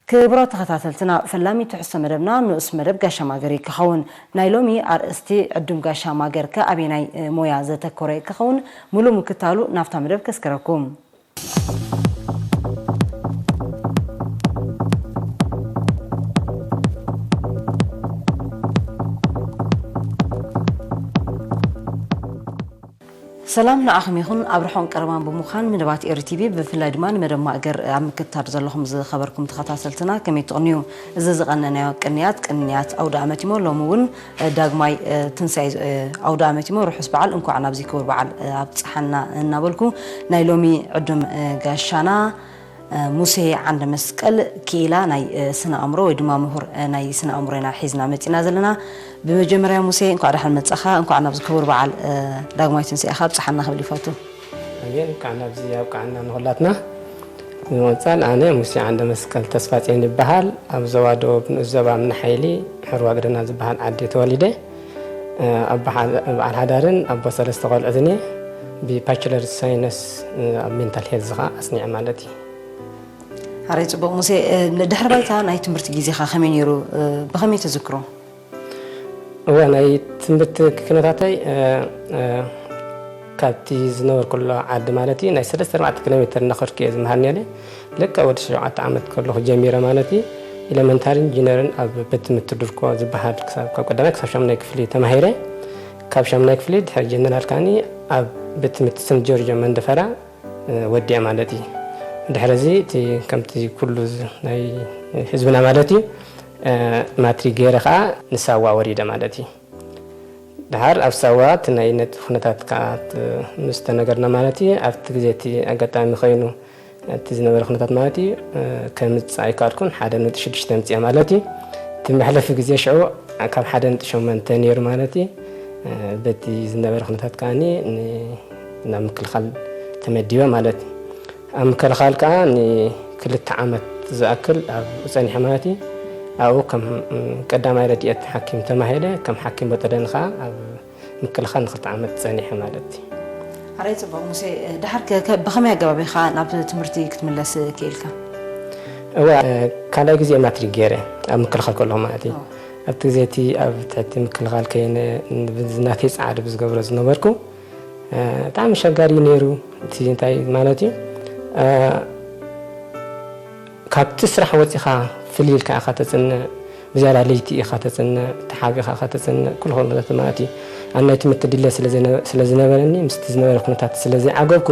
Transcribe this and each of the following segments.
ክቡራት ተኸታተልትና፣ ፈላሚ ትሕዝቶ መደብና ንኡስ መደብ ጋሻ ማገር እዩ ክኸውን። ናይ ሎሚ ኣርእስቲ ዕዱም ጋሻ ማገር ከ ኣበየናይ፣ እ፣ ሞያ ዘተኮረ እዩ ክኸውን? ሙሉ ምክታሉ ናብታ መደብ ከስክረኩም። ሰላም ንዓኹም ይኹን። ኣብ ርሑቕን ቀረባን ብምዃን መደባት ኤሪ ቲቪ፣ ብፍላይ ድማ ንመደብ ማእገር ኣብ ምክትታል ዘለኹም ዝኸበርኩም ተኸታተልትና፣ ከመይ ትቕንዩ? እዚ ዝቐነናዮ ቅንያት፣ ቅንያት ኣውደ ኣመት እሞ፣ ሎሚ እውን፣ እ፣ ዳግማይ፣ እ፣ ትንሳኤ፣ እ፣ ኣውደ ኣመት እሞ፣ ርሑስ በዓል፣ እንኳዕ ናብዚ ክቡር በዓል፣ እ፣ ኣብጽሓና እናበልኩ፣ ናይ ሎሚ ዕዱም፣ እ፣ ጋሻና፣ እ፣ ሙሴ ዓንደ መስቀል ክኢላ ናይ፣ እ፣ ስነ ኣእምሮ ወይ ድማ ምሁር፣ እ፣ ናይ ስነ ኣእምሮ ኢና ሒዝና መጺና ዘለና። ብመጀመርያ ሙሴ፣ እንኳዕ ደሓን መጻኻ፣ እንኳዕ ናብዚ ክቡር በዓል፣ እ፣ ዳግማይ ትንሳኤኻ ኣብጽሓና ክብል ይፈቱ። ኣሜን። እንኳዕ ናብዚ ኣብቃዓና ንኹላትና። ብምቕጻል ኣነ ሙሴ ዓንደ መስቀል ተስፋጽዮን ይበሃል። ኣብ ዞባ ደቡብ ንኡስ ዞባ ምናሓይሊ ሕርዋ ግደና ዝበሃል ዓዲ ተወሊደ። እ፣ ኣቦ ሓ-፣ በዓል ሓዳርን ኣቦ ሰለስተ ቆልዑትን እየ። ብባችለር ሳይነስ፣ እ፣ ኣብ ሜንታል ሄልዝ ኸኣ ኣጽኒዐ ማለት እዩ። ሓራይ ጽቡቕ ሙሴ፣ እ፣ ንድሕሪ ባይታ ናይ ትምህርቲ ግዜኻ ከመይ ነይሩ? እ፣ ብኸመይ ተዝክሮ? እወ፣ ናይ ትምህርቲ ኩነታተይ፣ እ፣ እ፣ ካብቲ ዝነበርኩሉ ዓዲ ማለት እዩ፣ ናይ ሰለስተ ኣርባዕተ ኪሎ ሜተር እናኸድኩ እየ ዝመሃር ነይረ። ልክዕ ወዲ ሸውዓተ ዓመት ከለኹ ጀሚረ ማለት እዩ። ኤለመንታሪን ጁኒየርን ኣብ ቤት ትምህርቲ ዱርኮ ዝበሃል ክሳብ፣ ካብ ቀዳማይ ክሳብ ሻምናይ ክፍሊ ተማሂረ። ካብ ሻምናይ ክፍሊ ድሕሪ ጀነራል ካኒ ኣብ ቤት ትምህርቲ ሰንት ጆርጆ መንደፈራ፣ እ፣ ወዲአ ማለት እዩ። ድሕሪ እዚ እቲ ከምቲ ኩሉ ዝ-፣ ናይ ህዝብና ማለት እዩ፣ እ፣ ማትሪክ ገይረ ኸዓ ንሳዋ ወሪደ ማለት እዩ። ድሓር ኣብ ሳዋ እቲ ናይ ነቲ ኩነታት ከኣ ት-፣ ምስ ተነገርና ማለት እዩ፣ ኣብቲ ግዜ እቲ ኣጋጣሚ ኮይኑ፣ እቲ ዝነበረ ኩነታት ማለት እዩ፣ እ፣ ከምጽእ ኣይከኣልኩን፣ ሓደ ነጥቢ ሽዱሽተ ኣምጺኤ ማለት እዩ። እቲ መሕለፊ ግዜ ሽዑ ካብ ሓደ ነጥቢ ሸሞንተ ነይሩ ማለት እዩ። እ፣ በቲ ዝነበረ ኩነታት ከኣኒ ን-፣ ናብ ምክልኻል ተመዲበ ማለት እዩ። ኣብ ምክልኻል ከኣ ንክልተ ዓመት ዝኣክል ኣብኡ ጸኒሐ ማለት እዩ። ኣብኡ ከም ቀዳማይ ረድኤት ሓኪም ተማሂረ፣ ከም ሓኪም በጠደን ከኣ ኣብ ምክልኻል ንክልተ ዓመት ጸኒሐ ማለት እዩ። ኣረይ ጽቡቕ ሙሴ፣ ድሓር ከ፣ ከ-፣ ብኸመይ ኣገባብ ኢኻ ናብ ትምህርቲ ክትምለስ ክኢልካ? እወ፣ ካልኣይ ግዜ ማትሪክ ገይረ፣ ኣብ ምክልኻል ከለኹ ማለት እዩ። ኦ። ኣብቲ ግዜ እቲ ኣብ ትሕቲ ምክልኻል ከይነ፣ ብናተይ ጻዕሪ ብዝገብሮ ዝነበርኩ፣ እ፣ ብጣዕሚ ኣሸጋሪ እዩ ነይሩ። እቲ እንታይ ማለት እዩ? እ፣ ካብቲ ስራሕ ወጺኻ ፍልይ ኢልካ ኢኻ ተጽንዕ፣ ብዝያዳ ለይቲ ኢኻ ተጽንዕ፣ ተሓቢኻ ኢኻ ተጽንዕ፣ ኩሉ ኩነታት ማለት እዩ። ኣነ ናይ ትምህርቲ ድሌት ስለ ዘይነ-፣ ስለ ዝነበረኒ፣ ምስቲ ዝነበረ ኩነታት ስለ ዘይዓገብኩ፣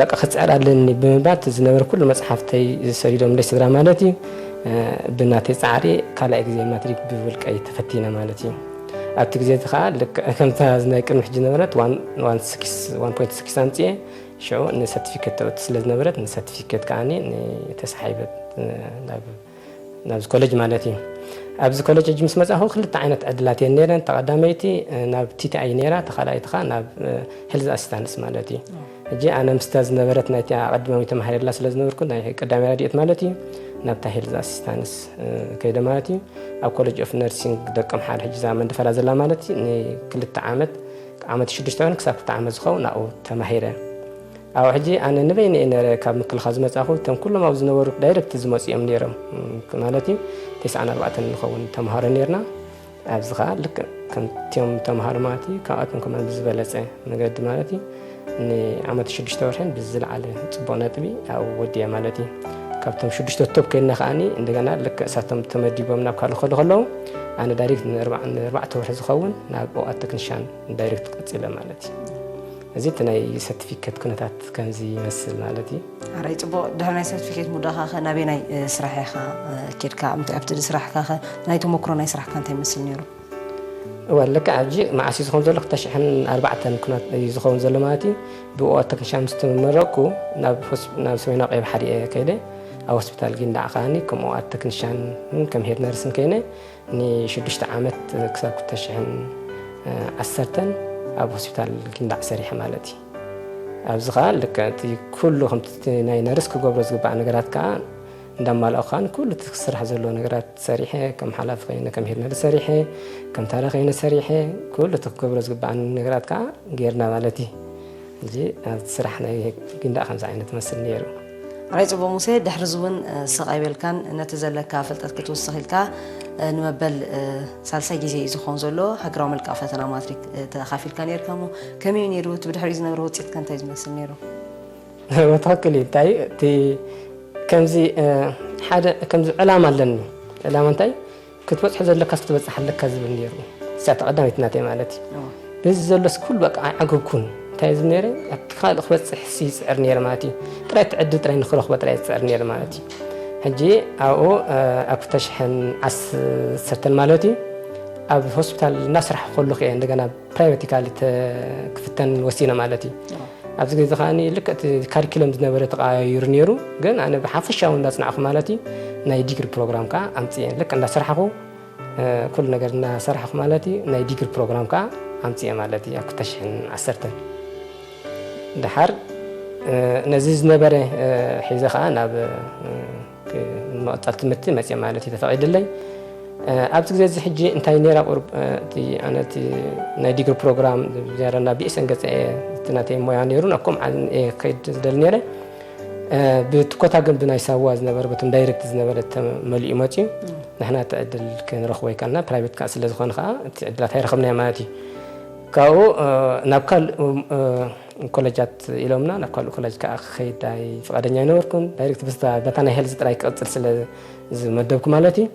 በቃ ክጽዕር ኣለኒ ብምባል፣ እቲ ዝነበረ ኩሉ መጽሓፍተይ ሰዲዶምለይ ስድራ ማለት እዩ። እ፣ ብናተይ ጻዕሪ ካልኣይ ግዜ ማትሪክ ብውልቀይ ተፈቲነ ማለት እዩ። ኣብቲ ግዜ እቲ ኸኣ ልክዕ ከምታ ናይ ቅድሚ ሕጂ ዝነበረት ዋን፣ ዋን ሲክስ፣ ዋን ፖይንት ሲክስ ኣምጽኤ፣ ሽዑ ንሰርቲፊኬት ተእቱ ስለ ዝነበረት፣ ንሰርቲፊኬት ከኣኒ ንተሳሒበ፣ እ፣ ናብ፣ ናብዚ ኮሌጅ ማለት እዩ። ኣብዚ ኮሌጅ ሕጂ ምስ መጻኹ ክልተ ዓይነት ዕድላት እየን ነይረን። እታ ቀዳመይቲ፣ እ፣ ናብ ቲ ቲ ኣይ ነይራ፣ እታ ካልኣይቲ ኸኣ ናብ፣ እ፣ ሄልዝ ኣሲስታንስ ማለት እዩ። ሕጂ ኣነ ምስታ ዝነበረት ናይቲ ኣቐዲሞም ተማሂረላ ስለ ዝነበርኩ፣ ናይ ቀዳማይ ረድኤት ማለት እዩ፣ ናብታ ሄልዝ ኣሲስታንስ፣ እ፣ ከይደ ማለት እዩ። ኣብ ኮሌጅ ኦፍ ነርሲንግ ደቀምሓረ፣ ሕጂ እዛ መንደፈራ ዘላ ማለት እዩ፣ ንክልተ ዓመት፣ ዓመት ሽዱሽተ ኮይኑ ክሳብ ክልተ ዓመት ዝኸውን ኣብኡ ተማሂረ። ኣብኡ ሕጂ ኣነ ንበይነ እየ ነይረ ካብ ምክልኻል ዝመጻኹ፣ እቶም ኩሎም ኣብኡ ዝነበሩ ዳይሬክት ዝመጹ እዮም ነይሮም፣ ም፣ ማለት እዩ፣ ተስዓን ኣርባዕተን ንኸውን ተምሃሮ ነይርና። ኣብዚ ኸኣ ልክዕ ከምቲኦም ተምሃሮ ማለት እዩ፣ ካብኣቶም ከማን ብዝበለጸ መገዲ ማለት እዩ፣ ንዓመት ሽዱሽተ ወርሕን ብዝለዓለ ጽቡቕ ነጥቢ ኣብኡ ወዲየ ማለት እዩ። ካብቶም ሽዱሽተ ቶፕ ኮይንና ከኣኒ እንደገና ልክዕ እሳቶም ተመዲቦም ናብ ካልእ ከዱ ከለዉ፣ ኣነ ዳይሬክት ንኣርባዕ-፣ ንኣርባዕተ ወርሒ ዝኸውን ናብ ኦኣት ተክኒሻን ዳይሬክት ቀጺለ ማለት እዩ። እዚ እቲ ናይ ሰርቲፊኬት ኩነታት ከምዚ ይመስል ማለት እዩ። ኣራይ ጽቡቕ። ድሕሪ ናይ ሰርቲፊኬት ምውዳእካ ኸ ናበይ ናይ፣ እ፣ ስራሕ ኢኻ፣ እ፣ ኬድካ? ኣብቲ፣ ኣብቲ ስራሕካ ኸ ናይ ተመክሮ ናይ ስራሕካ እንታይ ይመስል ነይሩ? እወ፣ ልክዕ ኣብዚ መዓስ እዩ ዝኸውን ዘሎ? ክልተ ሽሕን ኣርባዕተን ኩነት እዩ ዝኸውን ዘሎ ማለት እዩ። ብኦኣት ተክኒሻን ምስ ተመረቕኩ ናብ ሆስ-፣ ናብ ሰሜናዊ ቀይሕ ባሕሪ እየ ከይደ። ኣብ ሆስፒታል ጊንዳዕ ከኣኒ ከም ኦኣት ተክኒሻን ከም ሄድ ነርስን ከይነ ንሽዱሽተ ዓመት ክሳብ ክልተ ሽሕን ዓሰርተን ኣብ ሆስፒታል ጊንዳዕ ሰሪሐ ማለት እዩ። ኣብዚ ኸኣ ልክዕ እቲ ኩሉ ከምቲ ናይ ነርስ ክገብሮ ዝግባእ ነገራት ከኣ እንዳማልኦ ከኣ ንኩሉ እቲ ክስራሕ ዘለዎ ነገራት ሰሪሐ፣ ከም ሓላፊ ኸይነ፣ ከም ሄድ ነርስ ሰሪሐ፣ ከም ታራ ኸይነ ሰሪሐ፣ ኩሉ እቲ ክገብሮ ዝግባኣኒ ነገራት ከኣ ጌርና ማለት እዩ። እዚ ኣብቲ ስራሕ ናይ ጊንዳዕ ከምዚ ዓይነት መስል ነይሩ። ራይ ጽቡቕ ሙሴ፣ ድሕሪ እዚ እውን፣ እ፣ ስቕ ኣይበልካን፣ ነቲ ዘለካ ፍልጠት ክትውስኽ ኢልካ፣ እ፣ ንመበል፣ እ፣ ሳልሳይ ግዜ እዩ ዝኸውን ዘሎ፣ ሃገራዊ መልክዓ ፈተና ማትሪክ፣ እ፣ ተኻፊልካ ነይርካ እሞ፣ ከመይ እዩ ነይሩ? እቲ ብድሕሪኡ ዝነበረ ውጽኢት ከ እንታይ ዝመስል ነይሩ? ትኽክል እዩ። እንታይ እቲ ከምዚ፣ እ፣ ሓደ ከምዚ ዕላማ ኣለኒ። ዕላማ እንታይ? ክትበጽሖ ዘለካስ ክትበጽሕ ኣለካ ዝብል ነይሩ። እሳ እታ ቀዳመይቲ ናተይ ማለት እዩ። እዎ። በዚ ዘሎስ ኩሉ በቃ ኣይዓገብኩን። እንታይ ዝብል ነይረ? ኣብቲ ካልእ ክበጽሕ ሲ ይጽዕር ነይረ ማለት እዩ። ጥራይ እቲ ዕድል ጥራይ ንክረኽቦ ጥራይ ዝጽዕር ነይረ ማለት እዩ። ሕጂ ኣብኡ፣ እ፣ ኣብ ክልተ ሽሕን ዓሰርተን ማለት እዩ፣ ኣብ ሆስፒታል እናሰራሕኩ ከለኹ እየ እንደገና ፕራይቬት ኢካሊ ተ-፣ ክፍተን ወሲነ ማለት እዩ። እዎ። ኣብዚ ግዜ ከኣ ልክዕ እቲ ካሪኩለም ዝነበረ ተቐያይሩ ነይሩ፣ ግን ኣነ ብሓፈሻዊ እንዳጽናዕኩ ማለት እዩ፣ ናይ ዲግሪ ፕሮግራም ከኣ ኣምጽኤ። ልክዕ እንዳሰራሕኩ፣ እ፣ ኩሉ ነገር እናሰራሕኩ ማለት እዩ፣ ናይ ዲግሪ ፕሮግራም ከኣ ኣምጽኤ ማለት እዩ፣ ኣብ ክልተ ሽሕን ዓሰርተን። ደሓር፣ እ፣ ነዚ ዝነበረ፣ እ፣ ሒዘ ከኣ ናብ፣ እ፣ ክ-፣ መቐጸል ትምህርቲ መጽየ ማለት እዩ፣ ተፈቒድለይ። እ፣ ኣብዚ ግዜ እዚ ሕጂ እንታይ ነይራ ቁሩብ፣ እ፣ እቲ ኣነ እቲ ናይ ዲግሪ ፕሮግራም ዝያዳ ናብ ቢኤስኤን ገጸ እየ፣ እቲ ናተይ ሞያ ነይሩ፣ ናብ ከምኡ እየ ክኸይድ ዝደሊ ነይረ። እ፣ ብቲ ኮታ ግን ብናይ ሳዋ ዝነበረ፣ በቶም ዳይሬክት ዝነበረ ተመሊኡ መጽዩ። እም። ንሕና እቲ ዕድል ክንረኽቦ ኣይከኣልና፣ ፕራይቬት ከኣ ስለ ዝኾነ ከኣ እቲ ዕድላት ኣይረኸብናዮ ማለት እዩ። ካብኡ፣ እ፣ ናብ ካልእ፣ እ፣ ኮለጃት ኢሎምና፣ ናብ ካልእ ኮለጅ ከኣ ክኸይድ ኣይ-፣ ፍቓደኛ ኣይነበርኩን። ዳይሬክት በታ፣ በታ ናይ ሄልዝ ጥራይ ክቕጽል ስለ ዝመደብኩ ማለት እዩ።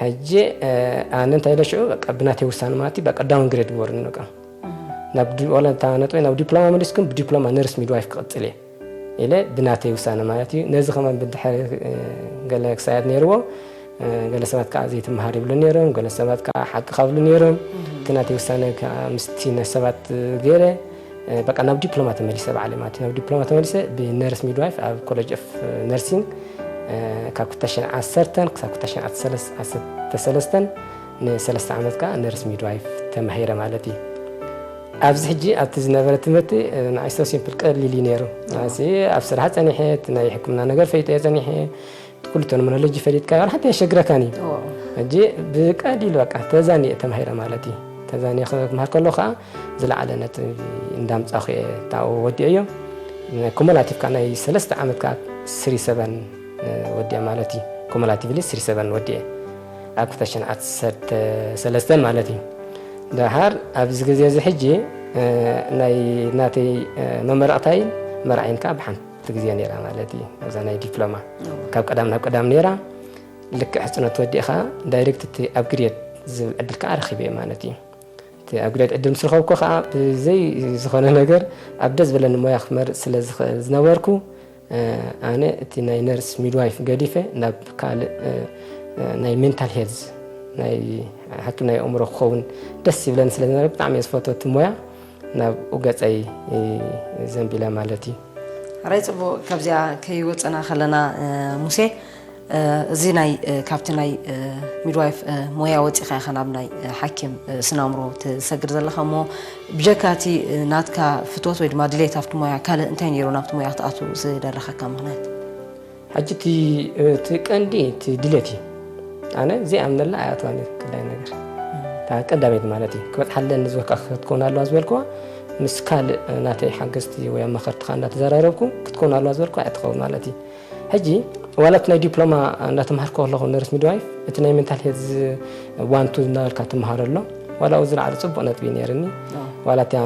ሕጂ፣ እ፣ ኣነ እንታይ ኢለ ሽዑ፣ በቃ ብናተይ ውሳነ ማለት እዩ፣ በቃ ዳውን ግሬድ ግበሩኒ በቃ። እም። ናብ ዲ-፣ ዋላ እታ ነጥበይ ናብ ዲፕሎማ መሊስኩም፣ ብዲፕሎማ ነርስ ሚድዋይፍ ክቕጽል እየ ኢለ ብናተይ ውሳነ ማለት እዩ። ነዚ ከማን ብድሕሪ፣ እ፣ ገለ ክሳያት ነይርዎ። እ፣ ገለ ሰባት ከኣ ዘይትምሃር ይብሉ ነይሮም፣ ገለ ሰባት ከኣ ሓቅኻ ይብሉ ነይሮም። እም። እቲ ናተይ ውሳነ ከኣ ምስቲ ናይ ሰባት ገይረ፣ እ፣ በቃ ናብ ዲፕሎማ ተመሊሰ ባዕለይ ማለት እዩ። ናብ ዲፕሎማ ተመሊሰ ብነርስ ሚድዋይፍ ኣብ ኮሌጅ ኦፍ ነርሲንግ፣ እ፣ ካብ ክልተ ሽሕን ዓሰርተን ክሳብ ክልተ ሽሕን ዓሰርተ ሰለስተን ንሰለስተ ዓመት ከኣ ነርስ ሚድዋይፍ ተማሂረ ማለት እዩ። ኣብዚ ሕጂ ኣብቲ ዝነበረ ትምህርቲ፣ እ፣ ንዓይ so simple ቀሊል እዩ ነይሩ። ኣዎ። ንዓይሲ ኣብ ስራሕ ጸኒሐ፣ እቲ ናይ ሕክምና ነገር ፈሊጠ እየ ጸኒሐ፣ ኩሉ ተርሚኖሎጂ ፈሊጥካ ዋላ ሓንቲ ኣየሸግረካን እዩ። እዎ። ሕጂ ብቀሊሉ በቃ ተዛኒየ ተማሂረ ማለት እዩ። ተዛኒየ ክመሃር ከሎ ከኣ ዝለዓለ ነጥቢ እንዳምጻኹ እየ ታው ወዲኤዮ። ኩሙላቲቭ ከኣ ናይ ሰለስተ ዓመት ከኣ ስሪ ሰበን፣ እ፣ ወዲኤ ማለት እዩ። ኩሙላቲቭሊ ስሪ ሰበን ወዲኤ ኣብ ክልተ ሽሕን ዓሰርተ ሰለስተን ማለት እዩ። ደሓር ኣብዚ ግዜ እዚ ሕጂ፣ እ፣ ናይ ናተይ፣ እ፣ መመረቕታይን መርዓይን ከኣ ብሓንቲ ግዜ ነይራ ማለት እዩ። ኣብዛ ናይ ዲፕሎማ እዎ። ካብ ቀዳም ናብ ቀዳም ነይራ። ልክዕ ሕጽኖት ወዲእኻ ዳይሬክት እቲ ኣፕግሬድ ዝብል ዕድል ከኣ ረኺበ ማለት እዩ። እቲ ኣፕግሬድ ዕድል ምስ ረኸብኩ ከኣ ብዘይ ዝኾነ ነገር ኣብ ደስ ዝበለኒ ሞያ ክመርጽ ስለ ዝኽእል ዝነበርኩ፣ እ፣ ኣነ እቲ ናይ ነርስ ሚድዋይፍ ገዲፈ ናብ ካልእ፣ እ፣ እ፣ ናይ ሜንታል ሄልዝ፣ ናይ ሓኪም ናይ ኣእምሮ ክኸውን ደስ ይብለኒ ስለ ዝነበረ ብጣዕሚ እየ ዝፈትዎ እቲ ሞያ። ናብኡ ገጸይ ዘንቢለ ማለት እዩ። ሕራይ ጽቡቕ፣ ካብዚኣ ከይወጸና ከለና፣ እ፣ ሙሴ፣ እ፣ እዚ ናይ፣ እ፣ ካብቲ ናይ፣ እ፣ ሚድዋይፍ፣ እ፣ ሞያ ወጺኻ ኢኻ ናብ ናይ፣ እ፣ ሓኪም፣ እ፣ ስነ ኣእምሮ ትሰግር ዘለኻ እሞ፣ ብጀካ እቲ፣ እ፣ ናትካ ፍትወት ወይ ድማ ድሌት ኣብቲ ሞያ፣ ካልእ እንታይ ነይሩ ናብቲ ሞያ ክትኣቱ ዝደረኸካ ምኽንያት? ሕጂ እቲ፣ እቲ ቀንዲ እቲ ድሌት እዩ። ኣነ ዘይኣምነላ ኣይኣትዋን እየ፣ ቀዳይ ነገር። እታ ቀዳመይቲ ማለት እዩ። ክበጽሓ ኣለኒ ዝበልካ ክትከውን ኣለዋ ዝበልክዋ፣ ምስ ካልእ ናተይ ሓገዝቲ ወይ ኣማኸርትኻ እንዳተዘራረብኩ ክትከውን ኣለዋ ዝበልክዋ እያ ትኸውን ማለት እዩ። ሕጂ ዋላ እቲ ናይ ዲፕሎማ እንዳተምሃርኩ ከለኹ ነርስ ሚድዋይፍ፣ እቲ ናይ ሜንታል ሄልዝ ዋን ቱ እናበልካ ትምሃሮ ኣሎ። ዋላ ኣብኡ ዝለዓለ ጽቡቕ ነጥቢ እዩ ነይርኒ። ኣዎ። ዋላ እቲያ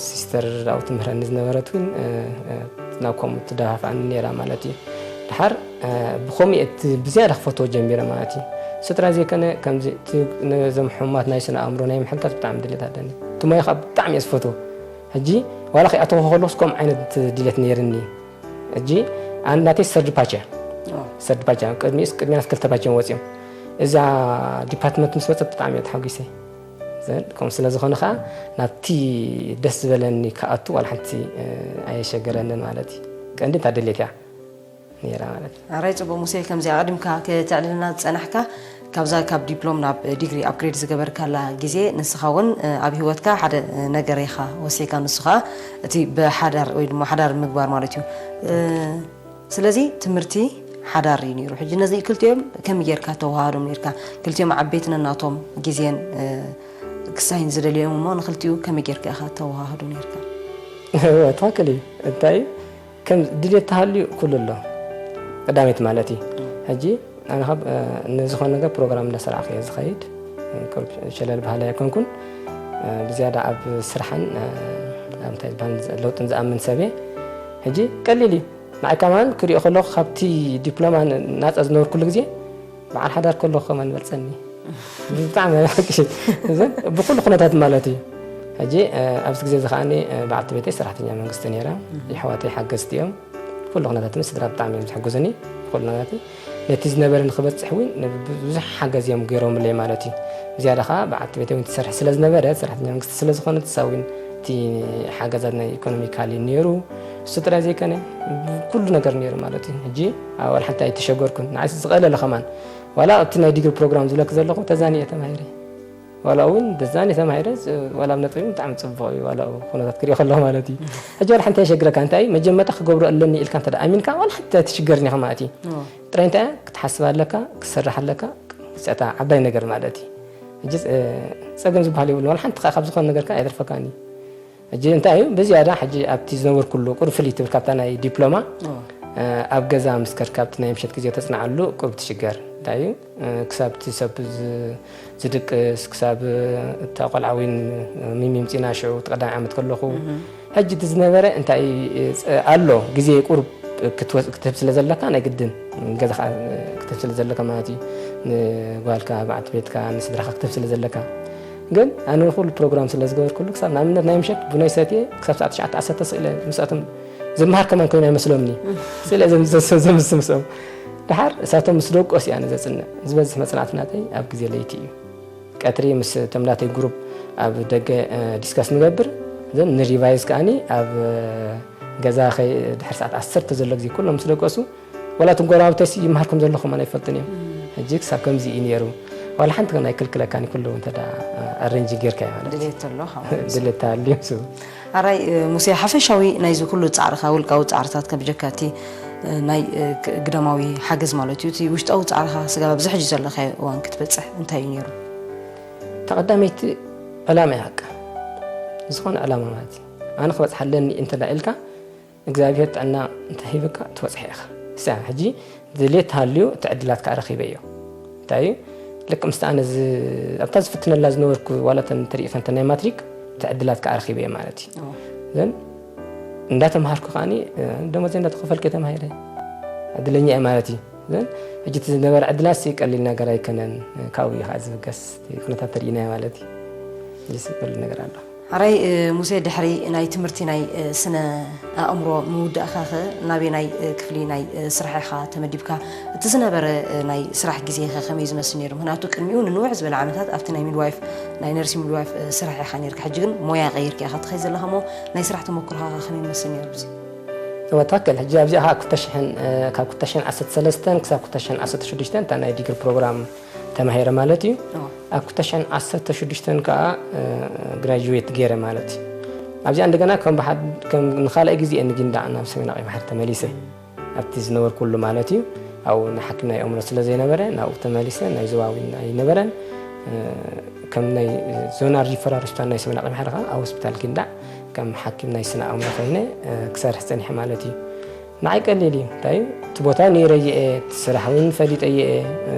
ሲስተር ኣብኡ ትምህረኒ ዝነበረት እውን፣ እ፣ እ፣ ናብ ከምኡ ትደፋፍኣኒ ነይራ ማለት እዩ። ድሓር፣ እ፣ ብኸምኡ እየ እቲ ብዝያዳ ክፈትዎ ጀሚረ ማለት እዩ። እሱ ጥራይ ዘይኮነ፣ ከምዚ እቲ ነዞም ሕሙማት ናይ ስነ ኣእምሮ ናይ ምሕጋዝ ብጣዕሚ ድሌት ኣለኒ። እቲ ሞያ ከዓ ብጣዕሚ እየ ዝፈትዎ። ሕጂ ዋላ ከይኣተኹ ከለኹስ ከምኡ ዓይነት ድሌት ነይርኒ። ሕጂ ኣነ ናተይ ሰርድ ፓች እያ። ኣዎ። ሰርድ ፓች እያ። ቅድሚኡስ፣ ቅድሚያስ ክልተ ፓች እዮም ወፂኦም። እዛ ዲፓርትመንት ምስ መፀት ብጣዕሚ እየ ተሓጒሰ። ዘን፣ ከምኡ ስለ ዝኾነ ከዓ ናብቲ ደስ ዝበለኒ ክኣቱ ዋላ ሓንቲ፣ እ፣ ኣየሸገረንን ማለት እዩ። ቀንዲ እታ ድሌት እያ ነይራ ማለት እዩ። ኣራይ ጽቡቕ ሙሴ፣ ከምዚ ኣቐዲምካ ከተዕልልና ዝጸናሕካ፣ ካብዛ ካብ ዲፕሎም ናብ ዲግሪ ኣፕግሬድ ዝገበርካላ ግዜ፣ ንስኻ እውን፣ እ፣ ኣብ ህይወትካ ሓደ፣ እ፣ ነገር ኢኻ ወሲኻ፣ ንሱ ኸኣ እቲ ብሓዳር ወይ ድማ ሓዳር ምግባር ማለት እዩ። እ፣ ስለዚ ትምህርቲ ሓዳር እዩ ነይሩ። ሕጂ ነዚ ክልቲኦም ከመይ ጌርካ ተወሃሃዶም ኔርካ? ክልቲኦም ዓበይቲ ነናቶም ግዜን፣ እ፣ ክሳይን ዝደልዮም እሞ ንክልቲኡ ከመይ ጌርካ ኢኻ ተወሃህዶ ኔርካ? እወ፣ ትኽክል እዩ። እንታይ ከም ድሌት ተሃልዩ ኩሉ ኣሎ። ቀዳመይቲ ማለት እዩ። ሕጂ ኣነ ካብ፣ እ፣ ንዝኾነ ነገር ፕሮግራም እንዳሰርዓኹ እየ ዝኸይድ። ቁሩብ ሸለል ባህሊ ኣይኮንኩን። እ፣ ብዝያዳ ኣብ ስራሕን፣ እ፣ ኣብ እንታይ ዝበሃል ለውጥን ዝኣምን ሰብ እየ። ሕጂ ቀሊል እዩ። ንዓይ ከማን ክሪኦ ከለኹ ካብቲ ዲፕሎማ ናጻ ዝነበርኩሉ ግዜ በዓል ሓዳር ከለኹ ከማን ይበልጸኒ። ብጣዕሚ እዘን ብኩሉ ኩነታት ማለት እዩ። ሕጂ፣ እ፣ ኣብዚ ግዜ እዚ ከዓኒ፣ እ፣ በዓልቲ ቤተይ ሰራሕተኛ መንግስቲ ነይራ። የሕዋተይ ሓገዝቲ እዮም። ኩሉ ኩነታት ምስ ስድራ ብጣዕሚ እዮም ዝሕግዙኒ። ኩሉ ኩነታት ነቲ ዝነበረኒ ክበጽሕ እውን ብዙሕ ሓገዝ እዮም ገይሮምለይ ማለት እዩ። ብዝያዳ ከዓ በዓልቲ ቤተይ እውን ትሰርሕ ስለ ዝነበረት፣ ሰራሕተኛ መንግስቲ ስለ ዝኾነት፣ እሳ እውን እቲ ሓገዛት ናይ ኢኮኖሚካሊ ነይሩ። እሱ ጥራይ ዘይኮነ፣ ኩሉ ነገር ነይሩ ማለት እዩ። ሕጂ ኣብ ዋላ ሓንቲ ኣይተሸገርኩን። ንዓይስ ዝቐለለ ከማን፣ ዋላ ኣብቲ ናይ ዲግሪ ፕሮግራም ዝብለክ ዘለኹ ተዛኒየ ተማሂረ። ዋላ እውን ተዛኒየ ተማሂረ፣ ዝ-፣ ዋላ ኣብ ነጥቢ ብጣዕሚ ጽቡቕ እዩ፣ ዋላ ኣብ ኩነታት ክሪኦ ከለኹ ማለት እዩ። ሕጂ ዋላ ሓንቲ ኣይሸግረካ፣ እንታይ እዩ፣ መጀመርታ ክገብሮ ኣለኒ ኢልካ እንተ ደኣ ኣሚንካ፣ ዋላ ሓንቲ ኣይትሽገርን ኢኻ ማለት እዩ። እዎ። ጥራይ እንታይ እያ፣ ክትሓስብ ኣለካ፣ ክትሰርሕ ኣለካ፣ እዚኣታ ዓባይ ነገር ማለት እዩ። ሕጂ፣ እ፣ ጸገም ዝበሃል የብሉን፣ ዋላ ሓንቲ ካብ ዝኾነ ነገር ከኣ ኣይተርፈካን እዩ። ሕጂ እንታይ እዩ፣ ብዝያዳ ሕጂ ኣብቲ ዝነበርኩሉ ቁሩብ ፍልይ ትብል ካብታ ናይ ዲፕሎማ፣ እዎ። እ፣ ኣብ ገዛ ምስ ከድካ ኣብቲ ናይ ምሸት ግዜ ተጽንዓሉ ቁሩብ ትሽገር። እንታይ እዩ፣ እ፣ ክሳብ እቲ ሰብ ዝ-፣ ዝድቅስ፣ ክሳብ እታ ቆልዓ እውን ሚሚ ምጺና ሽዑ እቲ ቀዳማይ ዓመት ከለኹ፣ እህ። ሕጂ እቲ ዝነበረ እንታይ እዩ፣ ጸ-፣ ኣሎ ግዜ ቁሩብ ክትወስ-፣ ክትህብ ስለ ዘለካ ናይ ግድን ገዛኻ ክትህብ ስለ ዘለካ ማለት እዩ። ንጓልካ፣ በዓልቲ ቤትካ፣ ንስድራኻ ክትህብ ስለ ዘለካ። ግን ኣነ ንኹሉ ፕሮግራም ስለ ዝገበርኩሉ ክሳብ ንኣብነት ናይ ምሸት ቡነይ ሰትየ ክሳብ ሰዓት ትሽዓተ ዓሰርተ ስኢለ ምስኣቶም ዝመሃር ከማን ኮይኑ ኣይመስሎምኒ። ስኢለ ዘም-፣ ዘም-፣ ዘምስ ምስኦም። ደሓር እሳቶም ምስ ደቆስ እየ ኣነ ዘጽንዕ። ዝበዝሕ መጽናዕቲ ናተይ ኣብ ግዜ ለይቲ እዩ። ቀትሪ ምስ እቶም ናተይ ግሩፕ ኣብ ደገ፣ እ፣ ዲስካስ ንገብር። ዘን ንሪቫይዝ ከኣኒ ኣብ፣ እ፣ ገዛ ከይ-፣ ድሕሪ ሰዓት ዓሰርተ ዘሎ ግዜ ኩሎም ምስ ደቀሱ፣ ዋላ እቶም ጎረባብተይሲ ይመሃር ከም ዘለኹ ከማን ኣይፈልጥን እዮም። ሕጂ ክሳብ ከምዚ እዩ ነይሩ። ዋላ ሓንቲ ከማን ኣይክልክለካን እዩ፣ ኩሉ እንተ ደኣ፣ እ፣ ኣሬንጅ ጌርካዮ ማለት እዩ። ድሌት ኣሎ፣ ከምኡ ድሌት ተሃልዩ፣ ንሱ። ኣራይ፣ እ፣ ሙሴ፣ ሓፈሻዊ ናይዚ ኩሉ ጻዕርኻ፣ ውልቃዊ ጻዕርታትካ ብጀካ እቲ፣ እ፣ ናይ፣ እ፣ ክ-፣ ግዳማዊ ሓገዝ ማለት እዩ፣ እቲ ውሽጣዊ ጻዕርኻ ስጋብ ኣብዚ ሕጂ ዘለኻዮ እዋን ክትበጽሕ እንታይ እዩ ነይሩ? ተቐዳመይቲ ዕላማ እያ፣ በቃ። ዝኾነ ዕላማ ማለት እዩ። ኣነ ክበጽሕ ኣለኒ እንተ ደኣ ኢልካ፣ እግዚኣብሔር ጥዕና እንተ ሂብካ፣ ትበጽሕ ኢኻ። እሳ ሕጂ ድሌት ተሃልዩ፣ እቲ ዕድላት ከኣ ረኺበዮ። እንታይ እዩ? ልክዕ ምስቲ ኣነ ዝ-፣ ኣብታ ዝፍትነላ ዝነበርኩ፣ ዋላ እተን ትርኢ ከንተ ናይ ማትሪክ፣ እቲ ዕድላት ከኣ ረኺበዮ ማለት እዩ። ኣዎ። ዘን እንዳተምሃርኩ ከኣኒ፣ እ፣ ደሞዘይ እንዳተኸፈልኩ እየ ተማሂረ። ዕድለኛ እየ ማለት እዩ። ዘን ሕጂ እቲ ዝነበረ ዕድላትሲ ቀሊል ነገር ኣይከነን፣ ካብኡ እዩ ከኣ ዝብገስ፣ እቲ ኩነታት ተሪኢናዮ ማለት እዩ። ሕጂስ ቀሊል ነገር ኣሎ። ሕራይ፣ እ፣ ሙሴ፣ ድሕሪ ናይ ትምህርቲ ናይ፣ እ፣ ስነ ኣእምሮ ምውዳእካኸ ናበየናይ፣ እ፣ ክፍሊ ናይ፣ እ፣ ስራሕ ኢኻ ተመዲብካ? እቲ ዝነበረ፣ እ፣ ናይ ስራሕ ግዜኸ ከመይ ዝመስል ነይሩ? ምኽንያቱ ቅድሚኡ ንንውሕ ዝበለ ዓመታት ኣብቲ ናይ ሚድዋይፍ፣ ናይ ነርሲ ሚድዋይፍ፣ እ፣ ስራሕ ኢኻ ነይርካ። ሕጂ ግን ሞያ ቀይርካ ኢኻ ትኸይድ ዘለኻ እሞ ናይ ስራሕ ተመኩሮኻ ከመይ ይመስል ነይሩ? እዚ እወ፣ ትኽክል። ሕጂ ኣብዚኣ ካብ ክልተ ሽሕን፣ እ፣ ካብ ክልተ ሽሕን ዓሰርተ ሰለስተን ክሳብ ክልተ ሽሕን ዓሰርተ ሽዱሽተን እታ ናይ ዲግሪ ፕሮግራም ተማሂረ ማለት እዩ። እወ። ኣብ ክልተ ሽሕን ዓሰርተ ሽዱሽተን ከኣ፣ እ፣ ግራጁዌት ገይረ ማለት እዩ። ኣብዚኣ እንደገና ከም ብሓድ-፣ ከም ንኻልኣይ ግዜ እየ ንጊንዳዕ ናብ ሰሜናዊ ቀይ ባሕሪ ተመሊሰ። ኣብቲ ዝነበርኩሉ ማለት እዩ። ኣብኡ ንሓኪም ናይ ኣእምሮ ስለ ዘይነበረ ናብኡ ተመሊሰ። ናይ ዞባዊ ኣይነበረን። እ፣ ከም ናይ ዞናል ሪፈራል ሆስፒታል ናይ ሰሜናዊ ቀይ ባሕሪ ከኣ ኣብ ሆስፒታል ጊንዳዕ ከም ሓኪም ናይ ስነ ኣእምሮ ኮይነ፣ እ፣ ክሰርሕ ጸኒሐ ማለት እዩ። ንዓይ ቀሊል እዩ። እንታይ እዩ? እቲ ቦታ ነይረዮ እየ፣ እቲ ስራሕ እውን ፈሊጠዮ እየ። እ፣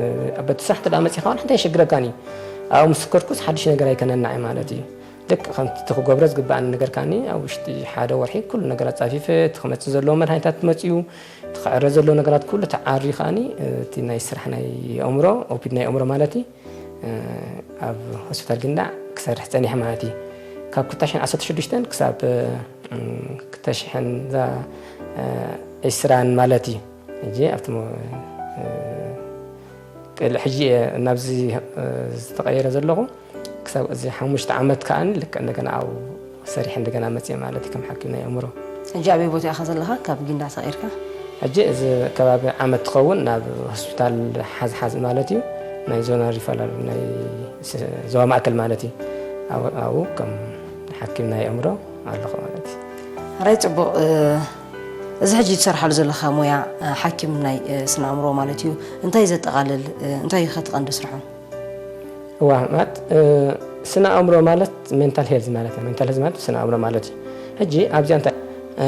በቲ ስራሕ እንተ ደኣ መጺእካ፣ ዋላ ሓንቲ ኣይሸግረካን እዩ። ኣብኡ ምስ ስከርኩስ ሓድሽ ነገር ኣይከነን ንዓይ ማለት እዩ። ልክዕ ከምቲ እቲ ክገብሮ ዝግበኣኒ ነገር ከኣኒ ኣብ ውሽጢ ሓደ ወርሒ ኩሉ ነገር ኣጻፊፈ፣ እቲ ክመጽእ ዘለዎ መድሃኒታት መጺኡ፣ እቲ ክዕረ ዘለዎ ነገራት ኩሉ ተዓርዩ ከኣኒ፣ እ፣ እቲ ናይ ስራሕ ናይ ኣእምሮ፣ ኦፒድ ናይ ኣእምሮ ማለት እዩ፣ እ፣ ኣብ ሆስፒታል ጊንዳዕ ክሰርሕ ጸኒሐ ማለት እዩ። ካብ ክልተ ሽሕን ዓሰርተ ሽዱሽተን ክሳብ፣ እ፣ ክልተ ሽሕን ዛ፣ እ፣ ዕስራን ማለት እዩ። ሕጂ ኣብቲ ሞ-፣ እ፣ ቅል-፣ ሕጂ እየ ናብዚ፣ እ፣ ዝተቐየረ ዘለኹ። ክሳብ እዚ ሓሙሽተ ዓመት ከኣ ልክዕ እንደገና ኣብኡ ሰሪሐ እንደገና መጽየ ማለት እዩ፣ ከም ሓኪም ናይ ኣእምሮ። ሕጂ ኣበይ ቦታ ኢኻ ዘለኻ ካብ ጊንዳዕ ተቐይርካ? ሕጂ እዚ ከባቢ ዓመት ትኸውን ናብ ሆስፒታል ሓዝሓዝ ማለት እዩ፣ ናይ ዞና ሪፈራል ናይ ስ-፣ ዞባ ማእከል ማለት እዩ። ኣብ-፣ ኣብኡ ከም ሓኪም ናይ ኣእምሮ ኣለኹ ማለት እዩ። ሕራይ ጽቡቕ፣ እ፣ እዚ ሕጂ ትሰርሓሉ ዘለኻ ሞያ፣ እ፣ ሓኪም ናይ፣ እ፣ ስነ ኣእምሮ ማለት እዩ። እንታይ ዘጠቓልል፣ እ፣ እንታይ እዩ ከ እቲ ቀንዲ ስርሑ? እዋ፣ ማለት፣ እ፣ ስነ ኣእምሮ ማለት ሜንታል ሄልዝ ማለት እዩ። ሜንታል ሄልዝ ማለት ስነ ኣእምሮ ማለት እዩ። ሕጂ ኣብዚኣ እንታይ፣ እ፣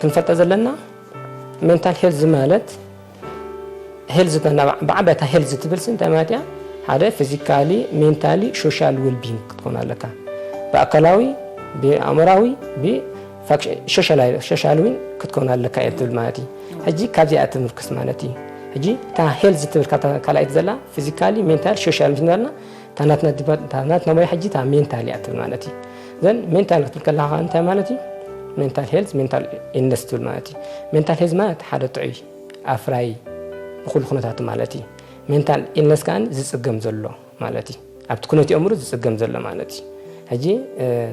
ክንፈልጦ ዘለና፣ ሜንታል ሄልዝ ማለት ሄልዝ ብዓባይታ ሄልዝ ትብል እንታይ ማለት እያ? ሓደ ፊዚካሊ፣ ሜንታሊ፣ ሶሻል ዌልቢንግ ክትኮን ኣለካ። ብኣካላዊ፣ ብኣእምራዊ፣ ሶሻል ዊን ክትኮን ኣለካ እየ ትብል ማለት እዩ። ሕጂ ካብዚኣ ትምርክስ ማለት እዩ። ሕጂ እታ ሄልዝ ትብል ካልኣይቲ ዘላ ፊዚካሊ፣ ሜንታል፣ ሶሻል ትናልና ታናትና ሞያ ሕጂ እታ ሜንታል እያ ትብል ማለት እዩ። ዘን ሜንታል ክትብል ከለካ እንታይ ማለት እዩ? ሜንታል ሄልዝ፣ ሜንታል ኢልነስ ትብል ማለት እዩ። ሜንታል ሄልዝ ማለት ሓደ ጥዑይ ኣፍራይ ብኩሉ ኩነታት ማለት እዩ። ሜንታል ኢልነስ ከኣ ዝጽገም ዘሎ ማለት እዩ። ኣብቲ ኩነት ኣእምሮ ዝጽገም ዘሎ ማለት እዩ። ሕጂ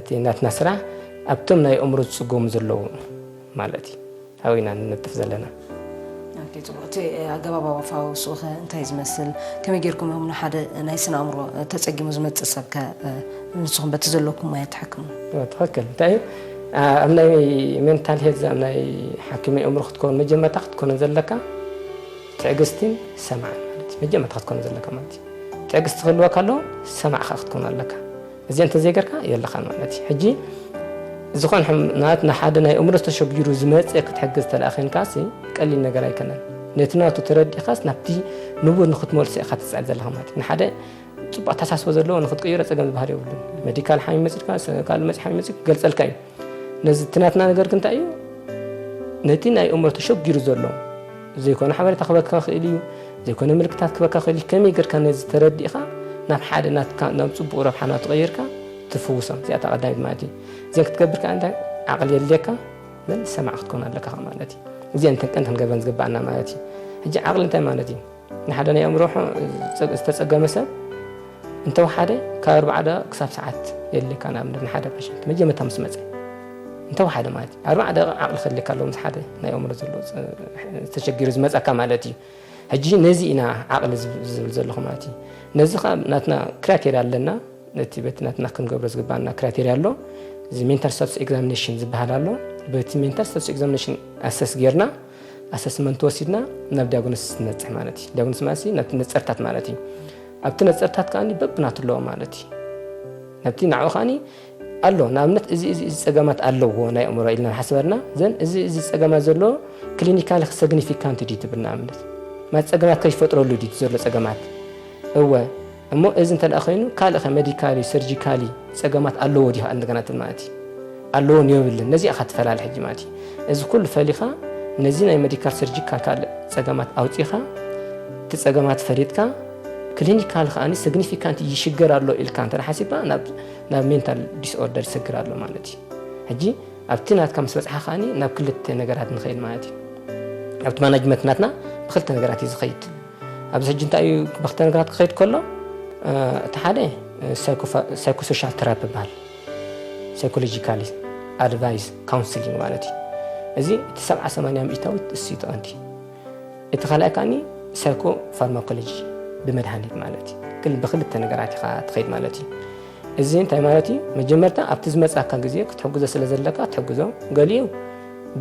እቲ ናትና ስራሕ ኣብቶም ናይ ኣእምሮ ዝጽገሙ ዘለዉ ማለት እዩ። ኣብኡ ኢና ንነጥፍ ዘለና። ጽቡቅ። እቲ ኣገባብ ኣፋውስኡ ከ እንታይ ዝመስል? ከመይ ጌርኩም እዮም ንሓደ ናይ ስነ ኣእምሮ ተጸጊሙ ዝመጽእ ሰብ ከ ንስኹም በቲ ዘለኩም ሞያ ትሕክሙ? ትኽክል። እንታይ እዩ ኣብ ናይ ሜንታል ሄልዝ ኣብ ናይ ሓኪም ኣእምሮ ክትከውን መጀመርታ ክትኮነ ዘለካ ትዕግስትን ሰማዕን ማለት እዩ። መጀመርታ ክትኮነ ዘለካ ማለት እዩ። ትዕግስቲ ክህልወካ ኣለዎ፣ ሰማዕ ከዓ ክትኮን ኣለካ። እዚ እንተዘይገርካ የለኻን ማለት እዩ። ሕጂ ዝኾን ሕም- ንኣብነት ንሓደ ናይ እምሮ ዝተሸጊሩ ዝመፀ ክትሕግዝ ተለኣ ኸይንካሲ ቀሊል ነገር ኣይከነን። ነቲ ናቱ ተረዲእኻስ ናብቲ ንቡር ንክትመልሶ ኢኻ ትፅዕር ዘለኻ ማለት እዩ። ንሓደ ፅቡቅ ኣተሓሳስቦ ዘለዎ ንክትቅይሮ ፀገም ዝበሃል የብሉን። ሜዲካል ሓሚም መፂድካ ካልእ መፂ ሓሚም መፂ ክገልፀልካ እዩ። ነዚ እቲ ናትና ነገር ግን እንታይ እዩ? ነቲ ናይ እምሮ ተሸጊሩ ዘሎ ዘይኮነ ሓበሬታ ክበካ ክእል እዩ፣ ዘይኮነ ምልክታት ክበካ ክእል እዩ። ከመይ ገርካ ነዚ ተረዲእካ ናብ ሓደ ናትካ ናብ ጽቡቅ ረብሓ ናቱ ቀይርካ ትፍውሶ። እዚኣታ ቀዳሚት ማለት እዩ። እዚን ክትገብር ከኣ እንታይ ዓቕሊ የድልየካ፣ ዘን ሰማዕ ክትኮን ኣለካ ከኣ ማለት እዩ። እዚኣን እተን ቀንዲ ክንገብረን ዝግባኣና ማለት እዩ። ሕጂ ዓቕሊ እንታይ ማለት እዩ? ንሓደ ናይ ኣእምሮ ዝተጸገመ ሰብ እንተወሓደ ካብ ኣርባዓ ደቂቕ ክሳብ ሰዓት የድልየካ። ንኣብነት ንሓደ ፓሸንት መጀመርታ ምስ መጸ እንተወሓደ ማለት እዩ ኣርባዓ ደቂቕ ዓቕሊ ከድልየካ ኣለዎ ምስ ሓደ ናይ ኣእምሮ ዘሎ ዝተሸጊሩ ዝመጸካ ማለት እዩ። ሕጂ ነዚ ኢና ዓቕሊ ዝብል ዘለኹ ማለት እዩ። ነዚ ከዓ ናትና ክራይቴርያ ኣለና። ነቲ በቲ ናትና ክንገብሮ ዝግባና ክራይቴርያ ኣሎ። እዚ ሜንታል ስታቱስ ኤግዛሚኔሽን ዝበሃል ኣሎ። በቲ ሜንታል ስታቱስ ኤግዛሚኔሽን ኣሰስ ጌርና ኣሰስመንት ወሲድና ናብ ዲያግኖሲስ ንበፅሕ ማለት እዩ። ዲያግኖሲስ ማለት ናብቲ ነፀርታት ማለት እዩ። ኣብቲ ነፀርታት ከዓ በብናቱ ኣለዎ ማለት እዩ። ናብቲ ንዕኡ ከዓ ኣሎ ንኣብነት እዚ እዚ እዚ ፀገማት ኣለዎ ናይ ኣእምሮ ኢልና ሓስበርና ዘን እዚ እዚ ፀገማት ዘለዎ ክሊኒካሊ ሰግኒፊካንት ድዩ ትብል ንኣብነት ማለት ፀገማት ከይፈጥረሉ ድዩ ዘሎ ፀገማት እወ እሞ እዚ እንተ ኮይኑ ካልእ ከ ሜዲካሊ ሰርጂካሊ ፀገማት ኣለዎ ድዩ ከዓ እንደገና ትብል ማለት እዩ። ኣለዎን የብልን ነዚኣ ካትፈላለ ሕጂ ማለት እዩ። እዚ ኩሉ ፈሊኻ ነዚ ናይ ሜዲካል ሰርጂካል ካልእ ፀገማት ኣውፂኻ እቲ ፀገማት ፈሊጥካ ክሊኒካል ከኣ ሲግኒፊካንት ይሽገር ኣሎ ኢልካ እንተ ሓሲብካ ናብ ሜንታል ዲስኦርደር ይሰግር ኣሎ ማለት እዩ። ሕጂ ኣብቲ ናትካ ምስ በፅሓ ከኣ ናብ ክልተ ነገራት ንኸይድ ማለት እዩ። ኣብቲ ማናጅመንት ናትና ብክልተ ነገራት እዩ ዝኸይድ። ኣብዚ ሕጂ እንታይ እዩ ብክልተ ነገራት ክኸይድ ከሎ እቲ ሓደ ሳይኮሶሻል ተራፒ ይበሃል። ሳይኮሎጂካሊ ኣድቫይስ ካውንስሊንግ ማለት እዩ። እዚ እቲ ሰብዓ ሰማንያ ሚእታዊት እሱ እዩ ጠቐንዲ። እቲ ካልኣይ ከኣ ሳይኮ ፋርማኮሎጂ ብመድሃኒት ማለት እዩ። ግን ብክልተ ነገራት ኢኻ ትኸይድ ማለት እዩ። እዚ እንታይ ማለት እዩ? መጀመርታ ኣብቲ ዝመጻካ ግዜ ክትሕግዞ ስለ ዘለካ ትሕግዞ። ገሊኡ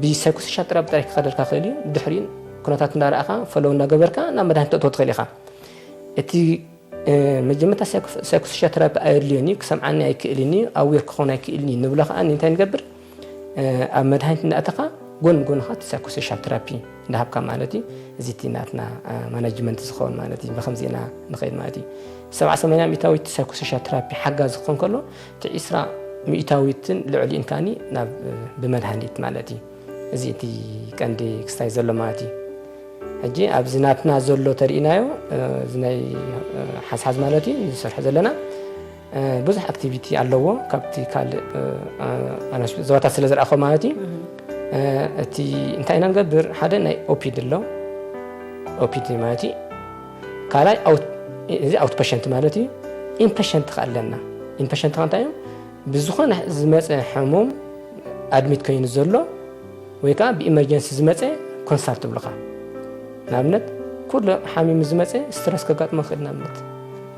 ብሳይኮሶሻል ጥራብ ጥራይ ክኸደልካ ክእል እዩ። ድሕሪኡ ኩነታት እንዳረኣኻ ፈለው እንዳገበርካ ናብ መድሃኒት ተእትዎ ትኽእል ኢኻ። እቲ መጀመርታ ሳይኮሶሻል ተራፒ ኣየድልዮን እዩ፣ ክሰምዓኒ ኣይክእልን እዩ፣ ኣዌር ክኾን ኣይክእልን እዩ ንብሎ ከዓ እንታይ ንገብር ኣብ መድሃኒት እንዳእተኻ ጎን ጎንኻ እቲ ሳይኮሶሻል ተራፒ እንዳሃብካ ማለት እዩ። እዚ እቲ ናትና ማናጅመንት ዝኸውን ማለት እዩ። ብከምዚ ኢና ንኸይድ ማለት እዩ። ሰብዓ ሰማንያ ሚእታዊት ሳይኮሶሻል ተራፒ ሓጋዚ ክኾን ከሎ እቲ ዒስራ ሚእታዊትን ልዕሊኡን ከኣ ናብ ብመድሃኒት ማለት እዩ። እዚ እቲ ቀንዲ ክስታይ ዘሎ ማለት እዩ። ሕጂ ኣብዚ ናትና ዘሎ ተርእናዮ እዚ ናይ ሓዝሓዝ ማለት እዩ ዝሰርሑ ዘለና ብዙሕ ኣክቲቪቲ ኣለዎ ካብቲ ካልእ ኣናሽ ዞባታት ስለ ዝረኣኹ ማለት እዩ። እቲ እንታይ ኢና ንገብር ሓደ ናይ ኦፒድ ኣሎ ኦፒድ ማለት እዩ። ካልኣይ እዚ ኣውት ፐሸንት ማለት እዩ። ኢንፐሸንት ከ ኣለና። ኢንፐሸንት ከ እንታይ እዮም? ብዝኾነ ዝመፀ ሕሙም ኣድሚት ኮይኑ ዘሎ ወይ ከዓ ብኢመርጀንሲ ዝመፀ ኮንሳልት ትብልኻ። ንኣብነት ኩሉ ሓሚሙ ዝመፀ ስትረስ ከጋጥሞ ክእል ንኣብነት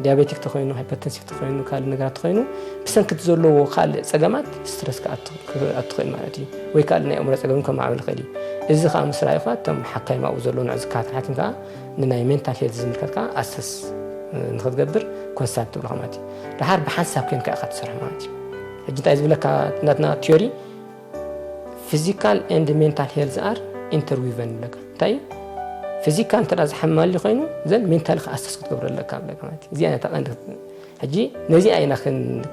ዲያቤቲክ ተኮይኑ ሃይፐርተንሲቭ ተኮይኑ ካልእ ነገራት ተኮይኑ ብሰንክቲ ዘለዎ ካልእ ፀገማት ስትረስ ክኣቱ ክእል ማለት እዩ። ወይ ካልእ ናይ ኣእምሮ ፀገም ከማዕብል ይኽእል እዩ። እዚ ከዓ ምስ ረኣዩ ከዓ እቶም ሓካይም ኣብኡ ዘለዉ ንዑ ዝከታተል ሓኪም ከዓ ንናይ ሜንታል ሄልት ዝምልከት ከዓ ኣሰስ ንክትገብር ኮንሳልት ትብልኻ ማለት እዩ። ደሓር ብሓንሳብ ኮይንካ ኢኻ ትሰርሕ ማለት እዩ። ሕጂ እንታይ ዝብለካ ናትና ቲዮሪ ፊዚካል ኤንድ ሜንታል ሄልዝ ኣር ኢንተርዊቨን ይብለካ። እንታይ እዩ? ፊዚካል እንተ ዝሓማሊ ኮይኑ ዘን ሜንታሊ ከኣሰስ ክትገብሮ ኣለካ ኣለካ ማለት እዩ። እዚኣ ነታ ቀንዲ ሕጂ ነዚኣ ኢና